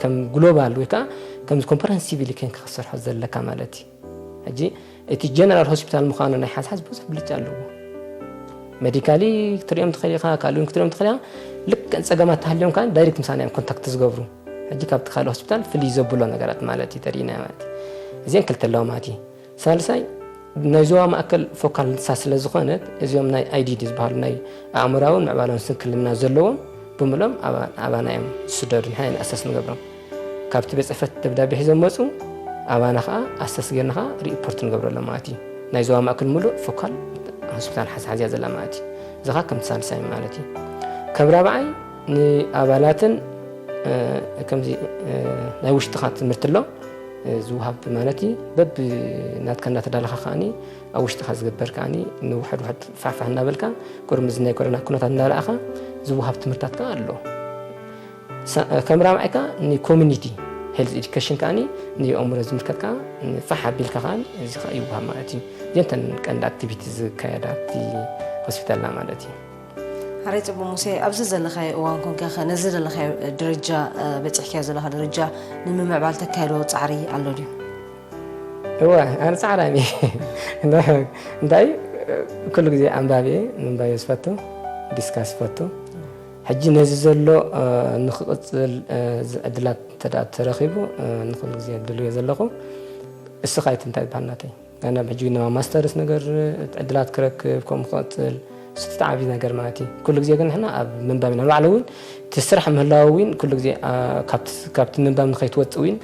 ከም ግሎባል ወይ ከዓ ከምዚ ኮምፕረንሲቭሊ ከን ክሰርሖ ዘለካ ማለት እዩ። ሕጂ እቲ ጀነራል ሆስፒታል ምዃኑ ናይ ሓዝሓዝ ብዙሕ ብልጫ ኣለዎ። ሜዲካሊ ክትሪኦም ትኽእል ኢኻ፣ ካልእ እውን ክትሪኦም ትኽእል ኢኻ። ልክዕ ጸገማት ተሃልዮም ከዓ ዳይሬክት ምሳና እዮም ኮንታክት ዝገብሩ። ሕጂ ካብቲ ካልእ ሆስፒታል ፍልይ ዘብሎ ነገራት ማለት እዩ ተሪእና ማለት እዩ። እዚአን ክልተ ኣለዋ ማለት እዩ። ሳልሳይ ናይ ዞባ ማእከል ፎካል ንሳ ስለ ዝኾነት እዚኦም ናይ ኣይዲዲ ዝበሃሉ ናይ ኣእምራውን ምዕባለውን ስንክልና ዘለዎም ብምሎም ኣባና እዮም ዝስደዱ። ንሕና ኢና ኣሰስ ንገብሮም። ካብቲ ቤት ጽሕፈት ደብዳቤ ሒዞም መጹ፣ ኣባና ከዓ ኣሰስ ጌርና ከዓ ሪፖርት ንገብረሎም ማለት እዩ። ናይ ዞባ ማእከል ሙሉእ ፎካል ሆስፒታል ሓዝሓዝያ ዘላ ማለት እዩ። እዚ ከዓ ከምቲ ሳልሳይ ማለት እዩ። ከም ራብዓይ ንኣባላትን ከምዚ ናይ ውሽጥኻ ትምህርቲ ኣሎ ዝውሃብ ማለት እዩ። በብ ናትካ እናተዳለኻ ከዓኒ ኣብ ውሽጥኻ ዝግበር ከዓኒ ንውሕድ ውሕድ ፋሕፋሕ እናበልካ ቁርሚ እዚ ናይ ኮሮና ኩነታት እናረኣኻ ዝውሃብ ትምህርታት ከዓ ኣሎ። ከም ራብዓይ ከዓ ንኮሚኒቲ ሄልዝ ኤዱኬሽን ከዓኒ ንየእምሮ ዝምልከት ከዓ ፋሕ ኣቢልካ ከዓ እዚ ከዓ ይውሃብ ማለት እዩ። እዚንተን ቀንዲ ኣክቲቪቲ ዝካየዳ ኣብቲ ሆስፒታልና ማለት እዩ። ሓራይ ጽቡቕ ሙሴ፣ ኣብዚ ዘለኻዮ እዋን ኮንካ ኸ ነዚ ዘለኻዮ ደረጃ በጺሕካዮ ዘለኻ ደረጃ ንምምዕባል ተካይዶ ጻዕሪ ኣሎ ድዩ? እወ፣ ኣነ ጻዕራም እየ። እንታይ ኩሉ ግዜ ኣንባቢ እየ፣ ምንባብ እየ ዝፈቱ፣ ዲስካስ ይፈቱ። ሕጂ ነዚ ዘሎ ንክቕጽል ዕድላት እንተ ተረኺቡ ንኩሉ ግዜ ድልዮ ዘለኹ እስኻ ይትንታይ ይበሃል ናተይ። ኣነ ኣብ ሕጂ ናብ ማስተርስ ነገር ዕድላት ክረክብ ከምኡ ክቕጽል ስቲ ዓቢ ነገር ማለት እዩ። ኩሉ ግዜ ግን ንሕና ኣብ ምንባብ ኢና ንባዕሉ እውን እቲ ስራሕ ምህላው እውን ኩሉ ግዜ ካብቲ ምንባብ ንኸይትወጽእ እውን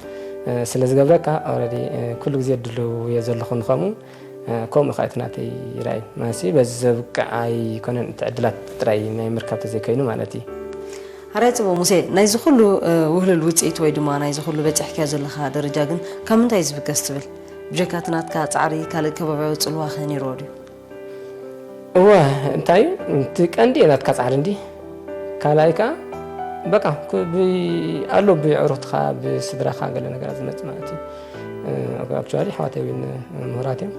ስለ ዝገብረካ ኦረዲ ኩሉ ግዜ ድልው እየ ዘለኹ ንኸምኡ ከምኡ ከኣ እቲ ናተይ ይርኣይ ማለት በዚ ዘብቅዕ ኣይኮነን እቲ ዕድላት ጥራይ ናይ ምርካብ ተዘይከይኑ ማለት እዩ። ኣራይ ጽቡቕ ሙሴ፣ ናይዚ ኩሉ ውህሉል ውጽኢት ወይ ድማ ናይዚ ኩሉ በጺሕካዮ ዘለኻ ደረጃ ግን ካብ ምንታይ እዩ ዝብገስ ትብል? ብጀካ እቲ ናትካ ጻዕሪ ካልእ ከባብያዊ ጽልዋ ከ ነይርዎ ድዩ? እወ፣ እንታይ እዩ እቲ ቀንዲ ናትካ ጻዕሪ እንዲ ካልኣይ ከኣ በቃ ኣሎ ብዕሩኽትኻ ብስድራኻ ገለ ነገራት ዝመጽእ ማለት እዩ። ኣክቹዋሊ ኣሕዋተይ እውን ምሁራት እዮም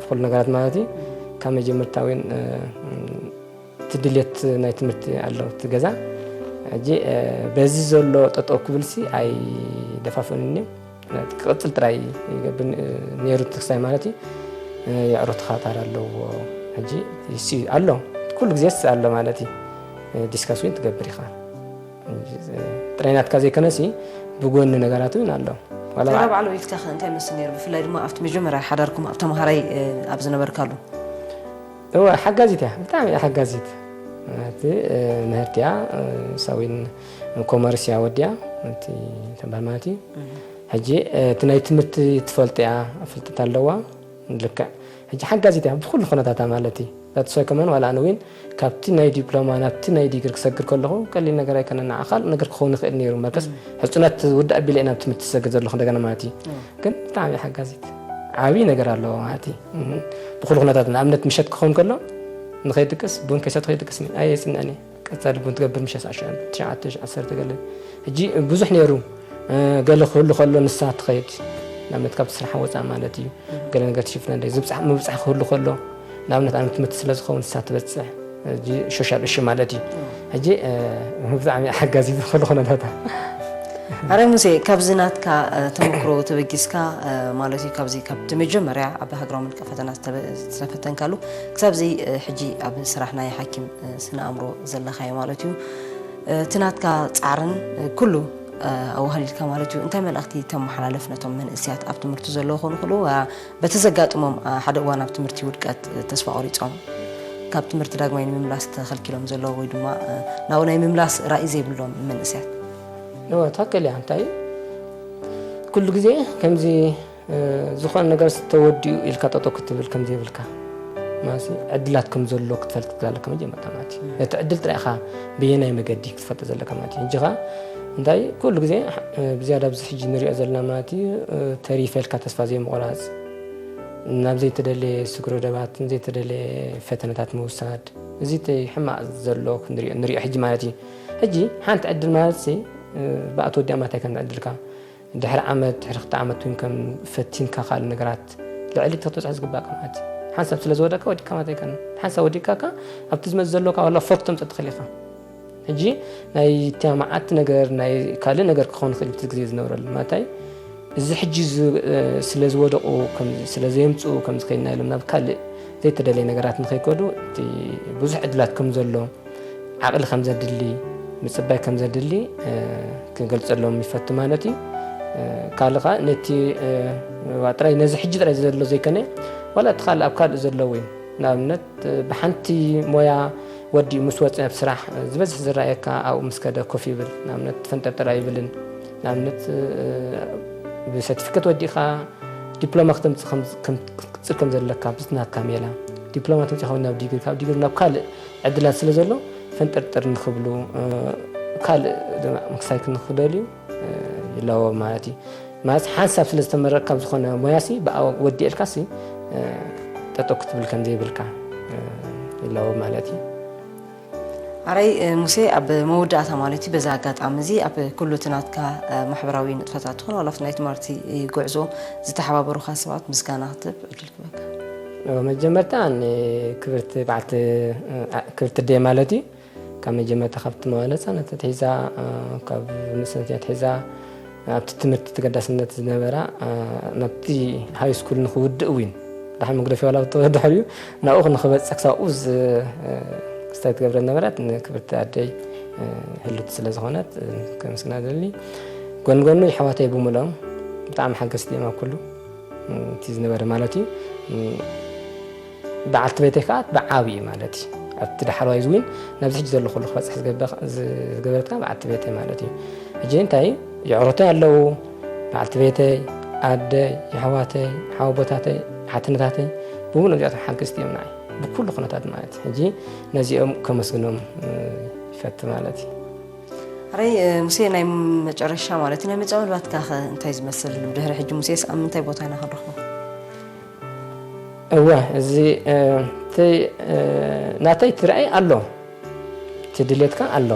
ብኩሉ ነገራት ማለት እዩ። ካብ መጀመርታ እውን እቲ ድልየት ናይ ትምህርቲ ኣሎ እቲ ገዛ። ሕጂ በዚ ዘሎ ጠጠው ክብልሲ ኣይደፋፍእንን እዮም። ክቕጽል ጥራይ ይገብር ነይሩ ትክሳይ ማለት እዩ። የዕሮ ተኻታር ኣለዎ። ሕጂ ኣሎ ኩሉ ግዜስ ኣሎ ማለት እዩ። ዲስካስ ዊን ትገብር ኢኻ። ጥራይ ናትካ ዘይኮነሲ ብጎኒ ነገራት እውን ኣሎ። ዋላ ተራ ባዕሉ ኢልካ ከ እንታይ መስል ነይሩ? ብፍላይ ድማ ኣብቲ መጀመርያ ሓዳርኩም ኣብ ተምሃራይ ኣብ ዝነበርካሉ። እወ፣ ሓጋዚት እያ፣ ብጣዕሚ እያ ሓጋዚት። እቲ ምህርቲ እያ፣ ሳዊን ኮመርስ እያ ወዲያ፣ እቲ ተምባል ማለት እዩ። ሕጂ እቲ ናይ ትምህርቲ ትፈልጥ እያ፣ ፍልጠት ኣለዋ። ልክዕ። ሕጂ ሓጋዚት እያ ብኩሉ ኩነታታ ማለት እዩ። ዛትስ ዋይ ከማን ዋላ ኣነ ዊን ካብቲ ናይ ዲፕሎማ ናብቲ ናይ ዲግሪ ክሰግር ከለኹ ቀሊል ነገር ኣይኮነን። ንዓ ካልእ ነገር ክኸውን ይኽእል ነይሩ። መርከስ ሕጹነት ውዳእ ኣቢለ እየ ናብ ትምህርቲ ዝሰግር ዘለኹ እንደገና ማለት እዩ። ግን ብጣዕሚ ሓጋዚት ዓብዪ ነገር ኣለዎ ማለት እዩ። ብኩሉ ኩነታት ንኣብነት ምሸት ክኸውን ከሎ ንኸይድቅስ ቡን ከይሰት ከይድቅስ ኣየጽንዕን እየ። ቀጻሊ ቡን ትገብር ምሸት ዓሰርተ ትሽዓተ ዓሰርተ ገለ ሕጂ ብዙሕ ነይሩ። ገለ ክህሉ ከሎ ንሳ ትኸይድ ንኣብነት ካብቲ ስራሕ ወፃእ ማለት እዩ። ገለ ነገር ትሽፍነለይ ዝብፃሕ ምብፃሕ ክህሉ ከሎ ንኣብነት ኣነ ትምህርቲ ስለ ዝኸውን ንሳ ትበፅሕ ሕጂ ሶሻል እሹ ማለት እዩ። ሕጂ ብጣዕሚ ሓጋዚ ዝኽእሉ ኩነታታ ኣረ ሙሴ ካብዚ ናትካ ተመክሮ ተበጊስካ ማለት እዩ ካብዚ ካብቲ መጀመርያ ኣብ ሃገራዊ መልቀ ፈተና ዝተፈተንካሉ ክሳብዚ ሕጂ ኣብ ስራሕ ናይ ሓኪም ስነ ኣእምሮ ዘለኻዮ ማለት እዩ። እቲ ናትካ ጻዕርን ኩሉ ኣዋሃሊልካ ማለት እዩ እንታይ መልእኽቲ ተመሓላልፍ ነቶም መንእስያት ኣብ ትምህርቲ ዘለዉ ክኾኑ ክእሉ በቲ ዘጋጥሞም ሓደ እዋን ኣብ ትምህርቲ ውድቀት ተስፋ ቆሪጾም ካብ ትምህርቲ ዳግማይ ንምምላስ ተኸልኪሎም ዘለዉ ወይ ድማ ናብኡ ናይ ምምላስ ራእይ ዘይብሎም መንእስያት? እወ ትኽክል እያ እንታይ ኩሉ ግዜ ከምዚ ዝኾነ ነገር ተወዲኡ ኢልካ ጠጠው ክትብል ከም ዘይብልካ ማለት ዕድላት ከም ዘሎ ክትፈልጥ ትላለካ መጀመርታ ማለት እዩ። ነቲ ዕድል ጥራይ ኢኻ በየናይ መገዲ ክትፈልጦ ዘለካ ማለት እዩ። እንጂ ኸዓ እንታይ ኩሉ ግዜ ብዝያዳ ኣብዚ ሕጂ ንሪኦ ዘለና ማለት እዩ ተሪፈ ኢልካ ተስፋ ዘይምቑራፅ ናብ ዘይተደለየ ስግረ ደባት ዘይተደለየ ፈተነታት ምውሳድ እዚ እቲ ሕማቕ ዘሎ ንሪኦ ሕጂ ማለት እዩ። ሕጂ ሓንቲ ዕድል ማለት ብኣ ተወዲኣ ማለት ኣይከን ዕድልካ ድሕሪ ዓመት ድሕሪ ክልተ ዓመት እውን ከም ፈቲንካ ካልእ ነገራት ልዕሊ እቲ ክትበፅሖ ዝግባእካ ማለት እዩ። ሓንሳብ ስለ ዝወደቅካ ወዲቅካ ማለት ኣይኮነን። ሓንሳብ ወዲቅካ ከኣ ኣብቲ ዝመጽእ ዘሎ ካብ ዋላ ፎርክ ተምጽእ ትኽእል ኢኻ። ሕጂ ናይ እታ መዓት ነገር ናይ ካልእ ነገር ክኸውን ይኽእል፣ እቲ ግዜ ዝነብረሉ ማታይ እዚ ሕጂ ዝ-፣ ስለ ዝወደቑ ከም፣ ስለ ዘየምጽኡ ከም ዝኸድና ኢሎም ናብ ካልእ ዘይተደለየ ነገራት ንኸይከዱ እቲ ብዙሕ ዕድላት ከም ዘሎ፣ ዓቕሊ ከም ዘድሊ፣ ምጽባይ ከም ዘድሊ፣ እ፣ ክንገልጸሎም ይፈቱ ማለት እዩ። እ፣ ካልእ ኸኣ ነቲ፣ እ፣ ዋ ጥራይ ነዚ ሕጂ ጥራይ ዘሎ ዘይኮነ፣ ዋላ እቲ ካልእ ኣብ ካልእ ዘሎ እውን፣ ንኣብነት፣ እ፣ ብሓንቲ ሞያ ወዲኡ ምስ ወጸ ኣብ ስራሕ፣ እ፣ ዝበዝሕ ዝረኣየካ ኣብኡ ምስ ከደ ኮፍ ይብል። ንኣብነት ፈንጠርጠር ኣይብልን። ንኣብነት፣ እ፣ ብሰርቲፊኬት ወዲእኻ ዲፕሎማ ክተምጽእ ከም፣ ከም፣ ክትቅጽል ከም ዘለካ፣ ብዝናትካ ሜላ ዲፕሎማ ተምጺእካ እውን ናብ ዲግሪ፣ ካብ ዲግሪ ናብ ካልእ ዕድላት ስለ ዘሎ፣ ፈንጠርጠር ንኽብሉ፣ እ፣ ካልእ ድማ ምክሳይ ክንክደልዩ፣ እ፣ ይለዎም ማለት እዩ። ማለት ሓንሳብ ስለ ዝተመረቕካ ኣብ ዝኾነ ሞያሲ፣ ብኣ ወዲእልካሲ፣ እ፣ ጠጠው ክትብል ከም ዘይብልካ፣ እ፣ ይለዎም ማለት እዩ። ኣረይ፣ እ፣ ሙሴ፣ ኣብ መወዳእታ ማለት እዩ፣ በዚ ኣጋጣሚ እዚ ኣብ ኩሉ እቲ ናትካ፣ እ፣ ማሕበራዊ ንጥፈታት ትኹን ዋላ ኣብቲ ናይ ትምህርቲ ጉዕዞ ዝተሓባበሩኻ ሰባት ምስጋና ክትህብ ዕድል ክህበካ። መጀመርታ ንክብርቲ በዓልቲ፣ እ፣ ክብርቲ ኣደይ ማለት እዩ። ካብ መጀመርታ ካብቲ መዋለ ህጻናት ኣትሒዛ፣ እ፣ ካብ ንእስነተይ ኣትሒዛ ኣብቲ ትምህርቲ ተገዳስነት ዝነበራ፣ እ፣ ናብቲ ሃይ ስኩል ንኽውድእ እውን ደሓን መግደፊ ዋላ ብተወድሐ ድዩ ናብኡ ንኽበጽሕ ክሳብ ኣብኡ ዝ-፣ እ፣ ክስታይ ትገብረ ነበረት። ንክብርቲ ኣደይ፣ እ፣ ህልቲ ስለ ዝኾነት፣ እ፣ ከመስግና ደሊ። ጎን ጎኑ የሕዋተይ ብምሎም ብጣዕሚ ሓገዝቲ እዮም ኣብ ኩሉ፣ እ፣ እቲ ዝነበረ ማለት እዩ። እ፣ በዓልቲ ቤተይ ከኣ ብዓብዪ ማለት እዩ። ኣብቲ ዳሕረዋይ ዝዊን ናብዚ ሕጂ ዘሎ ኩሉ ክበጽሕ ዝገበ-፣ ዝገበረት ከኣ በዓልቲ ቤተይ ማለት እዩ። ሕጂ እንታይ የዕሩተይ ኣለዉ፣ በዓልቲ ቤተይ፣ ኣደይ፣ የሕዋተይ፣ ሓወቦታተይ፣ ሓትነታተይ፣ ብምሉኦም እዚኣቶም ሓገዝቲ እዮም ንዓይ። ብኩሉ ኩነታት ማለት እዩ። ሕጂ ነዚኦም ከመስግኖም፣ እ፣ ይፈቲ ማለት እዩ። ኣረይ፣ እ፣ ሙሴ፣ ናይ መጨረሻ ማለት እዩ፣ ናይ መጻኢ መደባትካ ከ እንታይ ዝመስል? ብድሕሪ ሕጂ ሙሴስ ኣብ ምንታይ ቦታ ኢና ክንረኽቦ? እወ፣ እዚ፣ እ፣ እቲ፣ እ፣ ናተይ ትርኣይ ኣሎ፣ እቲ ድሌትካ ኣሎ።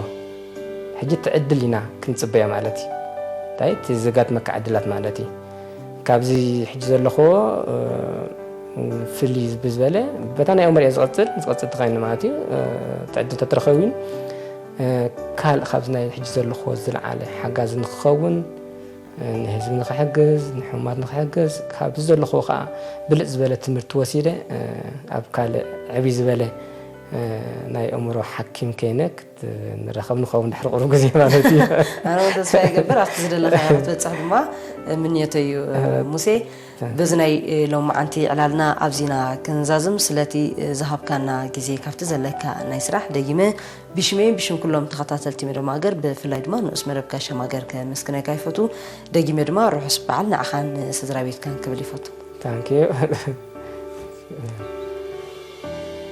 ሕጂ እቲ ዕድል ኢና ክንጽበዮ ማለት እዩ። እንታይ እቲ ዘጋጥመካ ዕድላት ማለት እዩ። ካብዚ ሕጂ ዘለኽዎ፣ እ፣ ፍልይ ብዝበለ በታ ናይ ዑመር እየ ዝቐጽል፣ ዝቐጽል ተኻይኑ ማለት እዩ። እ፣ እቲ ዕድል ተትረኸብ እውን፣ እ፣ ካልእ ካብዚ ናይ ሕጂ ዘለኽዎ ዝለዓለ ሓጋዚ ንክኸውን፣ እ፣ ንህዝቢ ንኽሕግዝ፣ ንሕሙማት ንኽሕግዝ፣ ካብዚ ዘለኽዎ ከዓ ብልጽ ዝበለ ትምህርቲ ወሲደ፣ እ፣ ኣብ ካልእ ዕብይ ዝበለ፣ እ፣ ናይ ኣእምሮ ሓኪም ከይነ ክት-፣ ንራኸብ ንኸውን ድሕሪ ቁሩብ ግዜ ማለት እዩ። ኣነ እውን ተስፋ ይገብር፣ ኣብቲ ዝደለኻዮ ክትበጽሕ ድማ ምንዮተይ እዩ። ሙሴ፣ በዚ ናይ ሎማዓንቲ ዕላልና ኣብዚና ክንዛዝም፣ ስለቲ ዝሃብካና ግዜ፣ ካብቲ ዘለካ ናይ ስራሕ ደጊመ ብሽመይን ብሽም ኩሎም ተኸታተልቲ መደብ ማገር፣ ብፍላይ ድማ ንኡስ መደብ ጋሻ ማገር ከመስግነካ ይፈቱ። ደጊመ ድማ ርሑስ በዓል ንዓኻን ስድራ ቤትካን ክብል ይፈቱ። ታንኪዩ።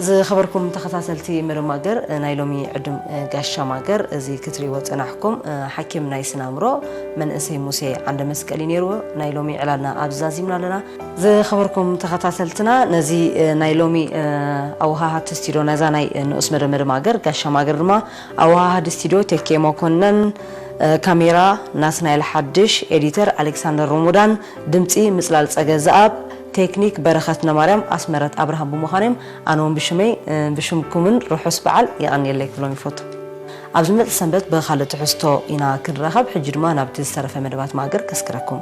ዝኸበርኩም ተኸታተልቲ መደብ ማገር፣ ናይ ሎሚ ዕዱም ጋሻ ማገር እዚ ክትሪእዎ ጸናሕኩም፣ ሓኪም ናይ ስነ ኣእምሮ መንእሰይ ሙሴ ዓንደ መስቀል እዩ ነይርዎ። ናይ ሎሚ ዕላልና ኣብዚ ዛዚምና ኣለና። ዝኸበርኩም ተኸታተልትና፣ ነዚ ናይ ሎሚ ኣወሃሃድቲ ስቱድዮ ናይዛ ናይ ንኡስ መደብ መደብ ማገር ጋሻ ማገር ድማ ኣወሃሃዲ ስቱድዮ ቴኬ መኮነን፣ ካሜራ ናትናኤል ሓድሽ፣ ኤዲተር ኣሌክሳንደር ሮሞዳን፣ ድምጺ ምጽላል ጸገ ዘኣብ፣ ቴክኒክ በረኸት ነማርያም፣ ኣስመረት ኣብርሃም ብምዃኖም፣ ኣነ እውን ብሽመይ፣ እ፣ ብሽምኩምን ርሑስ በዓል የቐንየለይ ክብሎም ይፈቱ። ኣብ ዝመጽእ ሰንበት ብኻልእ ትሕዝቶ ኢና ክንራኸብ። ሕጂ ድማ ናብቲ ዝተረፈ መደባት ማእገር ከስክረኩም።